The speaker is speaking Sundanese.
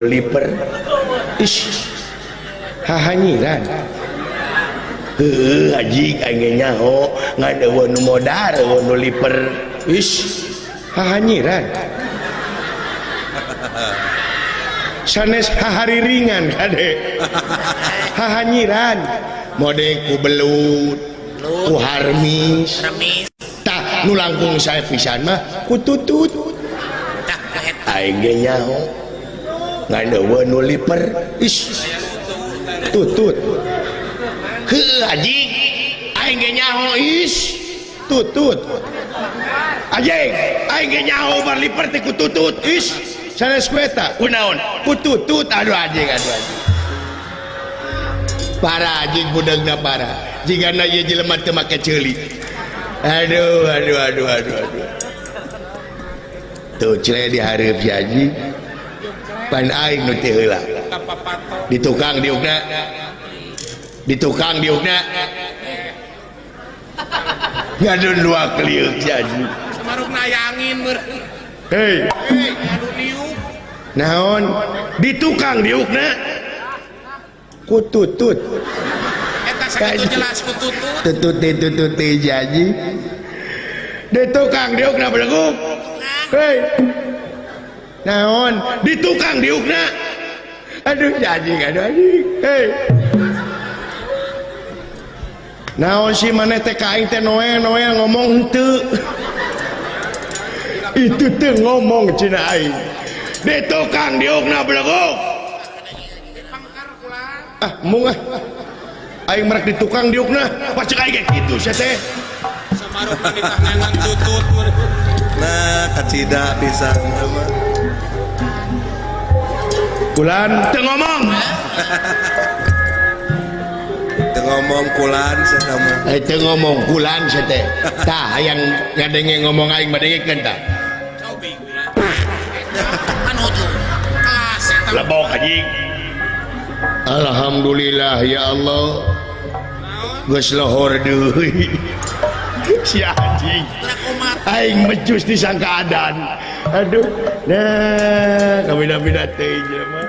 Liper. Ish, hahanyiran. Heuh haji aing ge nyaho ngan eueuh nu modar eueuh nu liper. Ish, hahanyiran. Sanes hahariringan kade. Hahanyiran. Mode ku belut, ku harmis. Tah nu langkung sae pisan mah ku tutut. Aing ge nyaho ngan eueuh nu liper. Ish, tutut. Heuh haji aing ge nyaho is tutut. Anjing aing ge nyaho bar liper teh ku tutut. Is sanes ku eta kunaon ku tutut. Aduh anjing, aduh anjing. Parah anjing budeungna parah. Jigana ieu jelema teu make ceuli. Aduh aduh aduh aduh aduh. Tuh cele dihareup si anjing. Pan aing nu teu heula. Di tukang diukna. Di tukang diukna. Ngadun dua keliuk si anjing. Samarukna aya angin meureun. Hei. Anu niup. Naon? Di tukang diukna. Ku tutut. Eta sakitu jelas ku tutut. Tutut tutut janji. Di tukang diukna beleguk. Hei. Naon? Di tukang diukna. Aduh janji aduh anjing. Hei. Naon sih maneh teh ka aing teh noel noel ngomong henteu. Itu teh ngomong cina aing. Di tukang diukna beleguk. Ah, mung ah. Aing merek di tukang diukna. Pacek aing ge kitu sia teh. Samarukna ditahneungan tutut meureun. Nah, kacida pisan mah. Kulan teu ngomong. Teu ngomong kulan sia mah. Eh teu ngomong kulan sia teh. Tah hayang ngadenge ngomong aing mah dengekeun tah. Cobi kulan. Anu tuh. Kelas eta. Lebok anjing. Alhamdulillah ya Allah. Geus lohor deui. Si anjing. Aing mecus disangka adan. Aduh. Nah, kabina-bina teuing jelema.